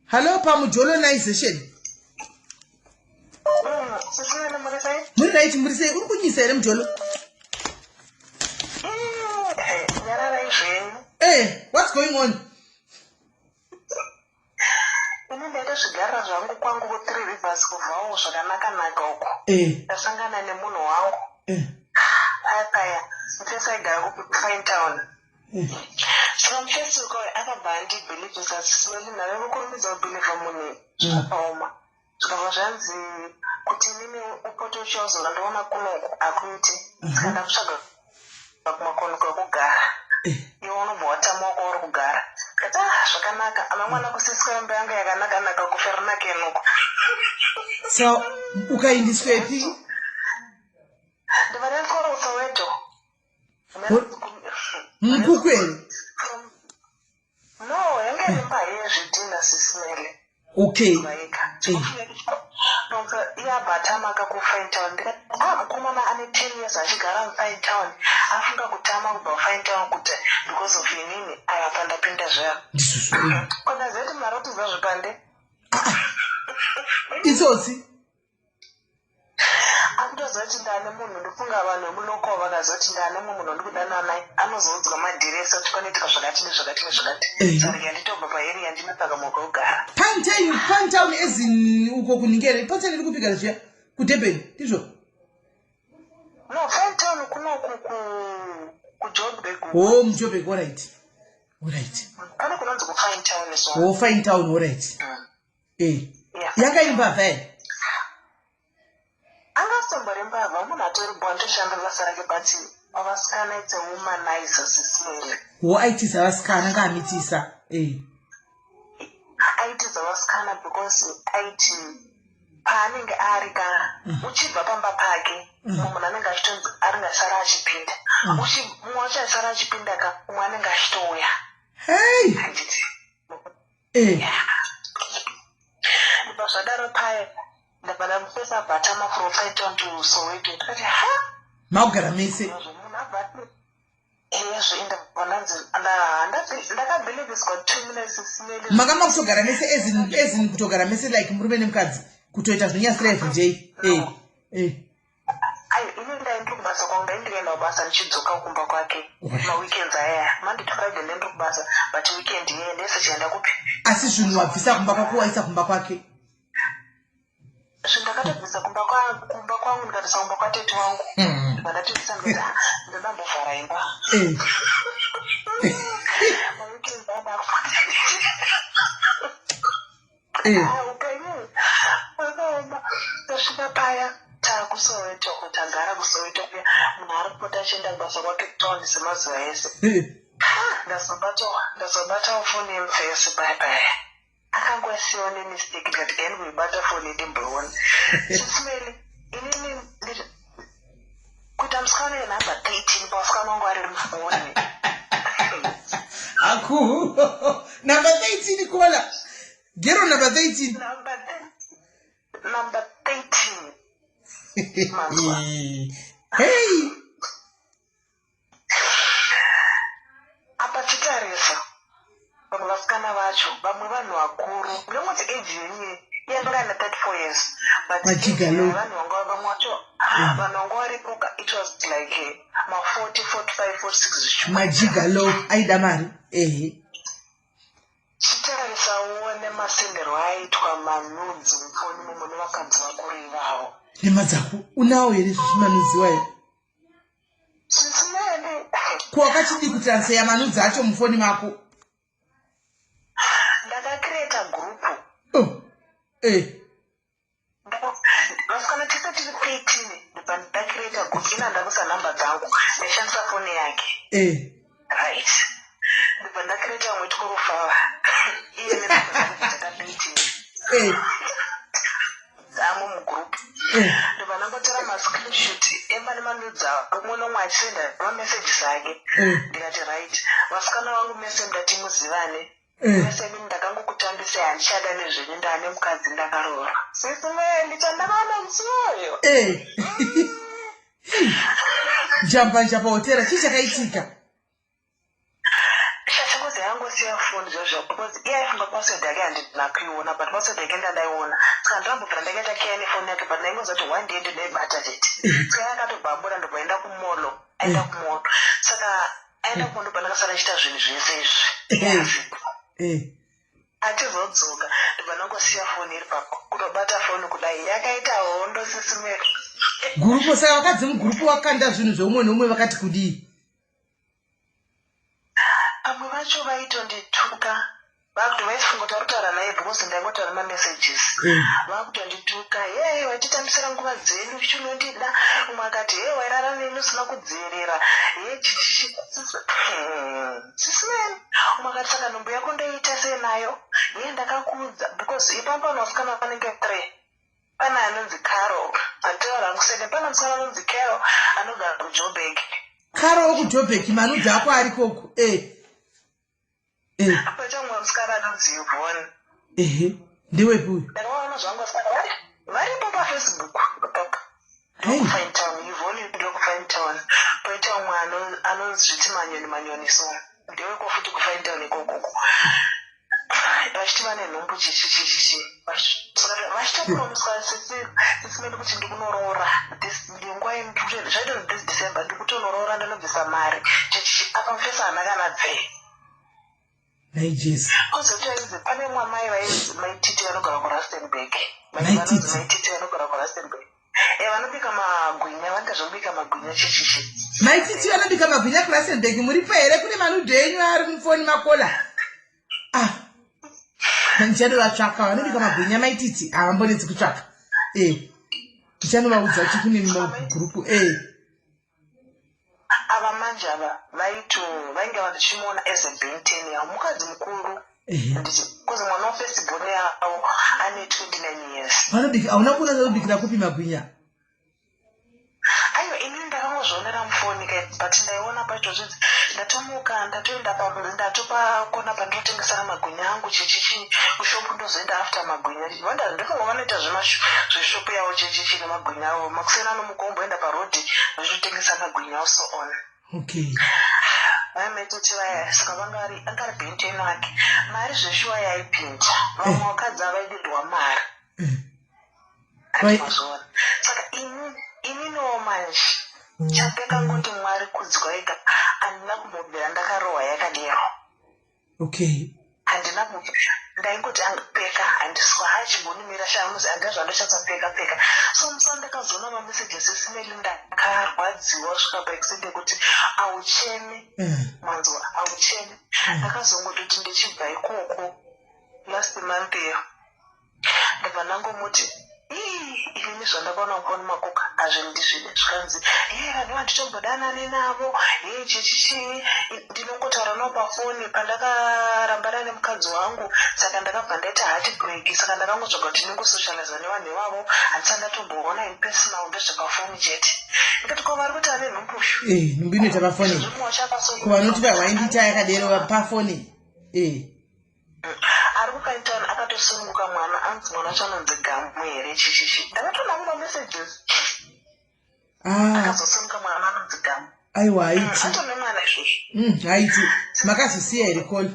Hallo pamujolonization. Muri right, muri sei? Uri kunyisa here mujolo? Eh, what's going on? Ini ndaitozvigarira zvangu kwangu kuThree Rivers kubvawo zvakanaka naka uko. Eh. Ndasangana nemunhu wangu. Eh. Paya paya mufesi aigara kuFine Town. Eh. Saka mufesi uko akabva andibhilivhisa slowly ndave kukurumidza kubhilivha munhu zvakaoma. Zvikabva zvanzi kuti inini upote uchiozora ndoona kunoku hakuiti. Saka ndakutsvaga kumakono kwekugara. Eh. Iwe unobva watama kwauri kugara. Ndikati ah zvakanaka amangwana kusiswa imba yangu yakanaka naka kuFernakenuko. So ukaindiswepi? Ndibva ndaiswa kuSoweto. Mukuku here? No, yange iri imba yezvidhinha sisimele. Okay. Vaika. Iye abva atama ka kuFine Town. Ndikati ah mukomana ane 10 years achigara muFine Town. Afunga kutama kubva kuFine Town kuti because of inini aya pandapinda zviya. Ndizvozvo. Eh. Ko ndaziva kuti marotiza zvipande. Itsotsi. Akutoziva kuti ndane munhu ndofunga vanhu vemuloko vakaziva kuti ndane mumwe munhu wandikudanana naye anozoudzwa madhiresi kuti panoitika zvakati nezvakati nezvakati. Saka yanditobva paarea ndinotsvaga munhu kwekugara. Pinetown, Pinetown as in uko kuningere. Pinetown iri kupika zviya kuDurban, ndizvo? No, Pinetown kunoku ku kuJoburg. Oh, muJoburg, all right. All right. Pane kunonzi kuFinetown so. Oh, Finetown, all right. Eh. Yeah. Yanga iri mbavha here? Anga asombori mbavha, munhu atori bho anotoshanda basa rake but pavasikana it's a womanizer sisimele. Wo aitiza vasikana ngaamitisa. Eh. Aitiza vasikana because aiti paanenge ari ka uchibva pamba pake mumwe munhu anenge achitonzi aringasara achipinda. Mumwe wacho asara achipinda ka umwe anenge achitouya. Hey. Handiti. Eh. Ndibva zvadaro paye ndabva ndamupesa bhatama from Pinetown to Soweto ndikati ha Makugara mese. munhu abva ati ezvo ndabva ndanzi ndakabhilivhiswa 2 minutes simele Manga makutogara mese as in, as in kutogara mese like murume nemukadzi kutoita zvinonyasira every day. Eh. Eh. Ai ini ndai ndiri kubasa kwangu ndai ndikaenda kubasa ndichidzoka kumba kwake maweekends aya Monday to Friday ndai ndiri kubasa but weekend iye ndese chienda kupi. Asi zvinhu wabvisa kumba kwako waisa kumba kwake. Zvinhu ndakatobvisa kumba kumba kwangu ndikatoisa kumba kwatete wangu. Ndibva ndatobvisa ndikati ah ndoda mbovhara imba. Eh. Maweekends aya ndakufona. Eh. Ah, upenyu hwakaoma. Tasvika paya taakuSoweto uko tagara kuSoweto kuya munhu ari kupota achienda kubasa kwake kutauni semazuva ese. Eh. Ndazobatawo ndazobatawo foni yemufesi paya paya. Akangosiyawo nemistake ndikati dai ndikuibata foni ndimboiona. Sisimeli inini kuita musikana yenumber 13 pavasikana wangu ari mufoni. Aku. Number 13 kola. Gero number 13. Number 13. Manzwa. Hey. Apa chitarisa vamwe vasikana vacho vamwe vanhu vakuru ndinongoti age yenyu yanga ine 34 years but Majigalo. vanhu vanga vamwe vacho vanhu vanga varipo ka it was like ma 40 45 46 zvichikura. Majigalo aida mari. Ehe. Chitarisa uone masenderwo aitwa manudzi mufoni mumo nevakadzi vakuru ivavo. Nhema dzako unawo here zvichimanudziwa here? Zvisinei. Ko wakachidii kutranseya manudzi acho mufoni mako? Ndakacreata group. Oh. Eh. Vasikana tese tiri 13 ndibva ndacreata group ina ndakuisa nhamba dzangu ndaishandisa foni yake. Eh. Right. Ndibva ndacreata vamwe tikurufava. Iye nenhamba dzangu dzaka 13. Eh. Dzamo mugroup. Eh. Ndobva ndangotora mascreenshot emane manudzi avo umwe nomwe achisenda mamessages ake. Eh. Ndikati right vasikana vangu mese ndati muzivane. Eh. Mese inini ndakangokutambisai handichada nezvenyu ndaane mukadzi ndakaroora. Sisi Meli chandakaona musi uyoyo. Eh. Jamba njapa hotera chii chakaitika? Shashangozi yangosiya foni zvazvo Because iye aifunga password yake handina kuiona, but password yake ndandaiona, saka ndinambobvira ndakaita care nefoni yake, but ndaingoziva kuti one day ndinoibata chete. Saka iye akatobva abuda, ndobva aenda kumolo, aenda kumolo. Saka aenda kumolo, ndobva ndakasara achiita zvinhu zvese izvi. Achizodzoka, ndobva ndangosiya foni iri papo. Kutobata foni kudai, yakaita hondo, Sis Melly. Gurupu, saka vakadzi mugurupu wakanda zvinhu zveumwe neumwe, vakati kudii? Vamwe vacho vaitondituka, vakuti vaifunga kuti vari kutaura naye, because ndaingotaura mamessages. Vakutondituka, "Ye, waititambisira nguva dzedu, chinondida." Umwe akati, "He, wairara neni usina kudzivirira, he, chichichi." Sis Melly, umwe akati, "Saka nhumbu yako ndoiita sei nayo? Ye, ndakakuudza." Because ipapo vanasikana vanenge three. Pane anonzi Carol, anditaura hangu sene, pane musikana anonzi Carol anogara kuJobek. Caro wekuJobek, manudzi ako arikoko e e. Poita mumwe musikana anonzi Yvonne. Ehe, ndewepi uyu? Ndakaona zvangu vasikana varipo paFacebook ipapo. Hey. NdokuFinetown, Yvonne ndokuFinetown. Poita umwe anonzviti Manyoni, Manyoni, so ndeweko futi kuFinetown ikokoko. Vachiti vane nhumbu, chichichichichi, vachitopromiswa, Sis Melly, kuti ndikunoroora nguva zvaito this December, ndikutonoroora, ndinobvisa mari, chichichi. Apa mufesi haana kana bvee. Nhai Jesu. Kuzoti ainzi pane mwamai vainzi Maititi vanogara kuRustenburg. Mai Titi. Maititi vanogara kuRustenburg, e, vanobika magwinya, vanoita zvekubika magwinya, chichichi. Maititi vanobika magwinya kuRustenburg, muripo here? Kune manudhu enyu ari mufoni makola. Ah, ndichanovatsvaka. Vanobika magwinya Maititi havambonetsi kutsvaka. E, ndichanovaudza kuti kune magurupu e. Ava manje, ava vaito vainge vachimuona as a benten yavo, mukadzi mukuru. Nditi kuzi mwana wafirst born yavo ane 29 years. Vanobika, hauna kuona vanobikira kupi magwinya? Aiwa, inini ndakangozvionera mufoni ka, but ndaiona pacho zvinzi, "Ndatomuka, ndatoenda ndatopakona pandinotengesera magwinya angu, chichichi, kushopu ndozoenda after magwinya." Vanda ndofunga vanoita zveshopu yavo, chichichi, nemagwinya avo. Makuseni anomuka, omboenda parodhi vachitotengesa magwinya avo, so on. Vaimaitoti vaya, saka vanga vari, anga ari benten wake. Mari zveshuwa yaipinda, vamwe vakadzi avaididwa mari. Mazviona? Saka ininiwo manje chandakangoti, Mwari kudzwa ega, handina kumbobvira ndakarohwa yakadero. Handina kubvira, ndaingoti peka, handiswa hachimbonimira shamuzi, handina zvandoshatsa, peka peka. So musa ndakazoona mamessages, Sis Melly, ndakarwadziwa svika paextent yekuti aucheme. Manzwa, aucheme. Ndakazongototi ndichibva ikoko last month iyo, ndabva ndangomuti, "Ii, inini zvandakaona mufoni makoka hazvindizvide." Zvikanzi, "Ye, vanhu vanditombodanani navo, ye, chichichii, ndinongotaura navo pafoni. Pandakarambana nemukadzi wangu, saka ndakabva ndaita heartbreak, saka ndakangotsvaga kuti ndingosocializa nevanhu ivavo. Handisati ndatomboona in personal, ndezvepafoni chete." Ndikati, "Ko vari kuti ane nhumbushu?" Eh, nhumbu inoita pafoni. Zvimwe wachakaso. Kuvanoti vawaindita yakadero pafoni e. Ari kukaitani, akatosununguka mwana, anzi mwana wacho anonzi Gamu here, chichichi. Ndakatoona mumamessages. Ah. Akazosununguka mwana anonzi Gamu. Aiwa, haiti. Atone mwana izvozvo. Haiti. Makazosiya here kola?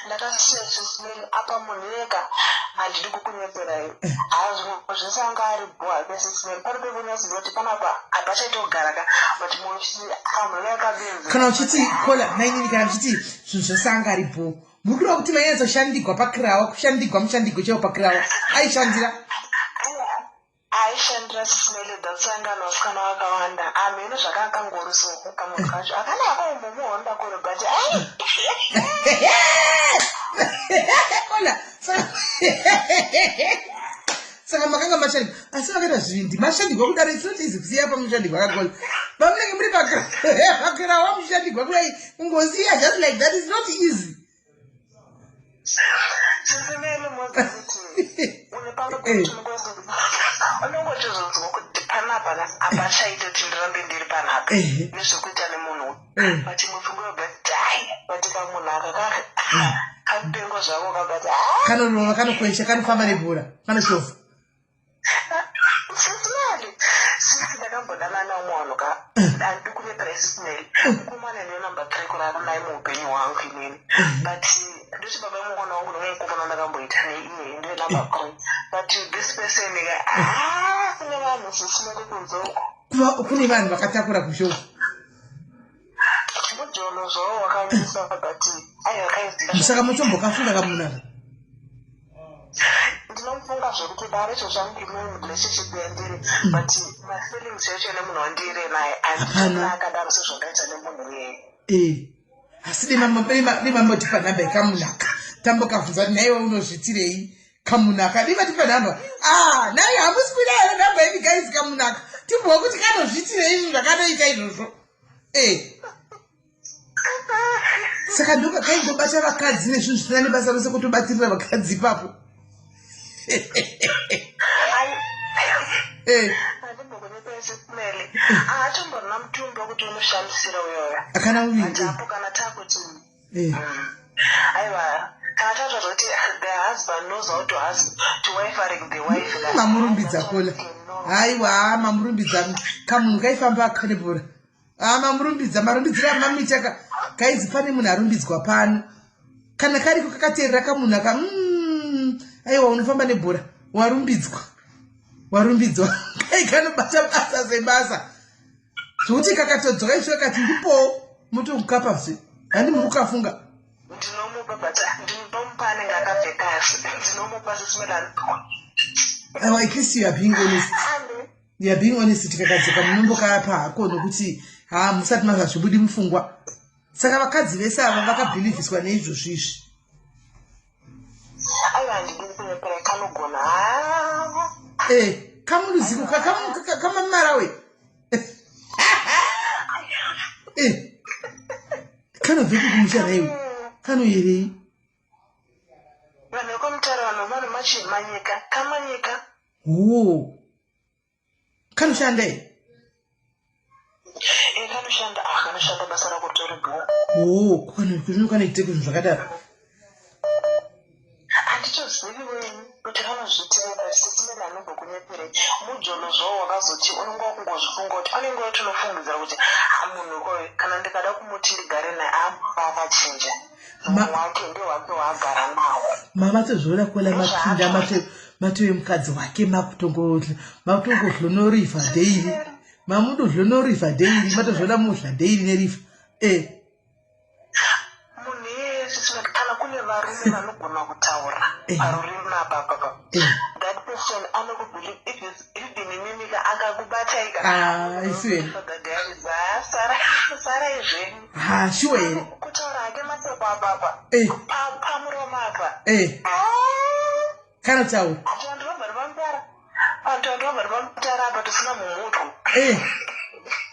Ndakasiya, Sis Melly. Apa munhu ega, handidi kukunyeperai, hazvimwe zvese anga ari bho hake, Sis Melly. Pano pekunyatsoziva kuti panapa hapachaita kugara ka, but munhu uchiti kamunhu yakabenzi. Kana uchiti kola mainini, kana uchiti zvinhu zvose anga ari bho, muri kureva kuti mainyatsoshandigwa pakirawa, kushandigwa mushandigwe chaiwo pakirawa, aishandira? Aishandira, Sis Melly. That's anga vasikana vakawanda, amheno zvakakangoriso kamunhu kacho akanaka umbomuhonda kore, but ai. Kola, saka makanga mashandigwa, asi vakaita zvivindi mashandigwa kudaro. It's not easy kusiya pamushandigwa kakola, pamunenge muri pakirawa, mushandigwa kudai, kungosiya just like that is not easy. Sis Melly, moza kuti une pamwe pekuti unongotozonzwa kuti panapa hapachaita kuti ndirambe ndiri panapa nezvekuita nemunhu, but imwe pfungwa yobva dai, but kamunhu aka kamupengo zvako kabati. Kanorova, kanokwesha, kanofamba nebhora, kanoshofa. Sis Melly, sisi, ndakambodana naumwe wanhu ka. Handidi kunyepera Ismail. Mukomana ndiyo number 3 kurara naye muupenyu hwangu inini. But ndoti baba mwana wangu nomwe mukomana wandakamboita neiye ndiyo number 3. But this person ka, ah, kune vanhu zvisina kunze uko. Kune vanhu vakatakura kushow. Mujolo zvawo wakanyisa, but aiwa kaiziva. Saka mutombokafunga kamunaka? Ndinomufunga zvekuti dare izvo zvangu inini relationship yandiri, but mafeelings yacho nemunhu wandiri naye Hapana. handina akadaro sezvandaita nemunhu iyeye. Asi demambotipa nhamba yekamunaka, tambokabvunza kuti naiwe unozvitirei kamunaka. Dimatipa nhamba. Ah, nai hamusi kuida here nhamba yedu guys? Kamunaka timbowa kuti kanozvitirei izvo zvakanoita izvozvo. Saka ndoka kaingobata vakadzi nezvinhu zvisina nebasa rose, kutobatirira vakadzi ipapo. Handimbokunyepa Ismail, haatomborina mutumbi wekuti unoshamisira uyoyo. Akana muviri. But apo kana takuti aiwa, kana tatsva zvekuti the husband knows how to wifering the wife. Mamurumbidza kola. Haiwa, mamurumbidza. Kamunhu kaifamba akanebhora. Ah, mamurumbidza. Marumbidziro amamuita ka kaizi pane munhu arumbidzwa pano. Kana kariko kakateerera kamunhu aka, aiwa, unofamba nebhora. Warumbidzwa, warumbidzwa. Kai kanobata basa sebasa zvokuti kakatodzoka isvo kati ndipowo motokukapazve. Handi muri kukafunga? Ndinomupa, but ndinomupa anenge akapfeka, asi ndinomupa sisimelani. Aiwa, at least you are being honest, you are being honest. Tikakadzoka munombokapa hako nokuti ha musati mazvazvibudi mupfungwa. Saka vakadzi vese ava vakabhilivhiswa neizvozvo izvi? Aiwa, handidi kunyepera, kanogona ha. Kamuruziko kamamarawe. Kanobvepi kumusha naiwe? Kanoyerei? Vanhu vekwamutare, vanhu vanhu manyika kamanyika. O, kanoshanda here? Kanoshanda. Ah, kanoshanda, basa rako ritori bho. O, kanoite zvinhu zvakadaro? Handitozivi wenyu kuti kanozvitirei, but sisimene anombokunyeperei. Mujolo zvawo wakazoti unonge wakungozvifunga kuti pane nguva yatinofungidzira kuti ha, munhu koyo kana ndikada kumuti ndigare naye amufa akachinja. Munhu wake ndewake waagara nawo. Mamatozviona kola mapinda matove mukadzi wake, makutongodhlonorifa daily, mamudodhlonorifa daily, matozviona mudla daily nerifa e. Munhu iyeye sisina, kana kune varume vanogona kutaura parurimi apapapa, that person anokubelieve even imimika akakubataika. Ah, isuweni. Sarai zvenyu. Ha, shuwa here? Kutaura hake masoko apapa pamuromo apa. Kanotaura. Vantu vandirobva ripamutara apa tisina mumutu.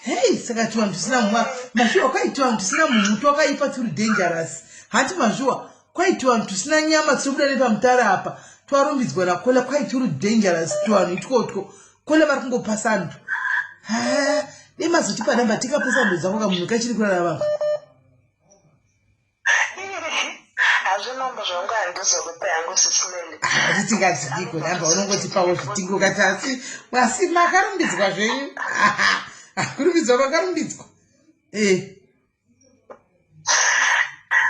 Hei, saka tuvanhu tusina muma mashuwa, kwai tuvanhu tusina mumutu wakaipa, turi dangerous. Hati mashuwa, kwai tuvanhu tusina nyama tinobuda nepamutara apa twarumbidzwa nakola, kwai turi dangerous tuvanhu itwotwo. Kola vari kungopasa antu. Ha, dai mazotipa namba tikapesa ndo dzako kamunhu kachiri kurarama. Hazvinamba zvangu handizokupa yangu sisimeli. Hati tingadzidiko namba, unongotipawo zvitingo kati. Asi makarumbidzwa zvenyu, kurumbidzwa makarumbidzwa.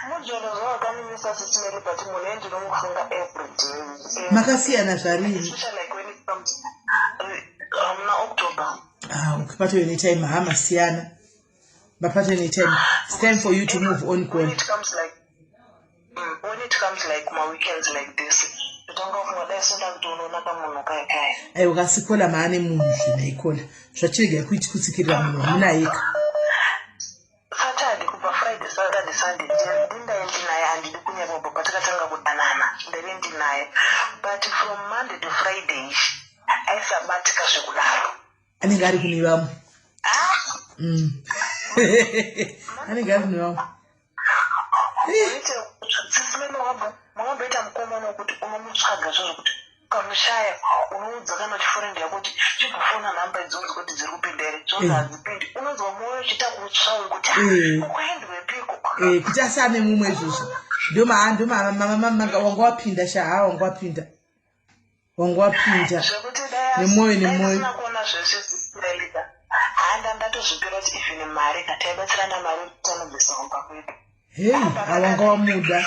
Mujolo zvawakaninisa sisimeli, but munhu endinomufunga everyday. Makasiyana zvarini? Especially like when it comes muna October. Ah, okay, patove netime. Ha, masiyana, mapatove netime. It's time for you to move on. When Kona it comes like when it comes like ma-weekends like this, ndotanga kufunga dai sonda kuti unoona kamunhu kaya kaya. Aiwa, kasikola maane munhu zvinaikola zvachirega kuiti kutsikirira munhu wamunayeka. Saturday, kubva Friday, Saturday, Sunday ndindai ndinaye. Handidi kunyepa, kubva patakatanga kudanana ndaive ndinaye, but from Monday to Friday aisabatika zvekudaro. Anenge ari kune vamwe. Ah! Anenge ari kune vamwe. Sisimene, makamboita mukomana wekuti unomutsvaga zvo zvekuti ukamushaya unoudza kana chifriend yako kuti chimbofona nhamba idzonzi kuti dziri kupinda here, zvonzi hadzipindi, unonzwa mwoyo uchiita kutsva wekuti kwaendwepiko. Kuti asane mumwe izvozvo, ndoma wanga wapinda sha. Wanga wapinda, wanga wapinda Zvekuti dai nemwoyo, nemwoyo. Dai kuona zvese sisimelika handa. Ndakatozvipira kuti even mari ka taibatsirana mari tanobvisa kumba kwedu. Hei, awanga wamuda.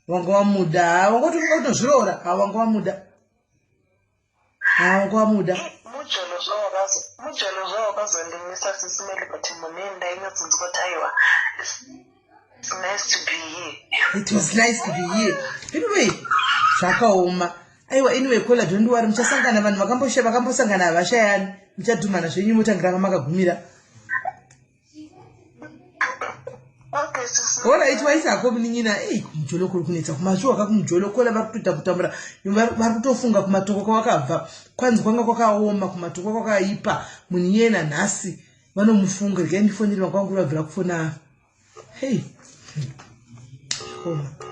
Wanga wamuda. Wanga utofunga kutozviroora. Awanga wamuda. Awanga wamuda. Mujolo zvawakazo mujolo zvawakazondimisa sisi Meli but munini ndainyatsinzwa kuti aiwa it's nice to be here. It was nice to be here. Anyway, zvakaoma. Aiwa anyway kola don't worry muchasangana vanhu vakambosha vakambosangana havashayani muchadhumana zvenyu motangira pamakagumira. Okay, sisi. Alright waisa hako munin'ina ei kumujolo kuri kunetsa kumashuwa ka kumujolo kola vari kutoita kutambura vari kutofunga kumatoko kwavakabva kwanzi kwanga kwakaoma kumatoko kwakaipa munhu iyena nhasi vanomufunga regai ndifonere vakwangu vabvira kufona hei zvakaoma.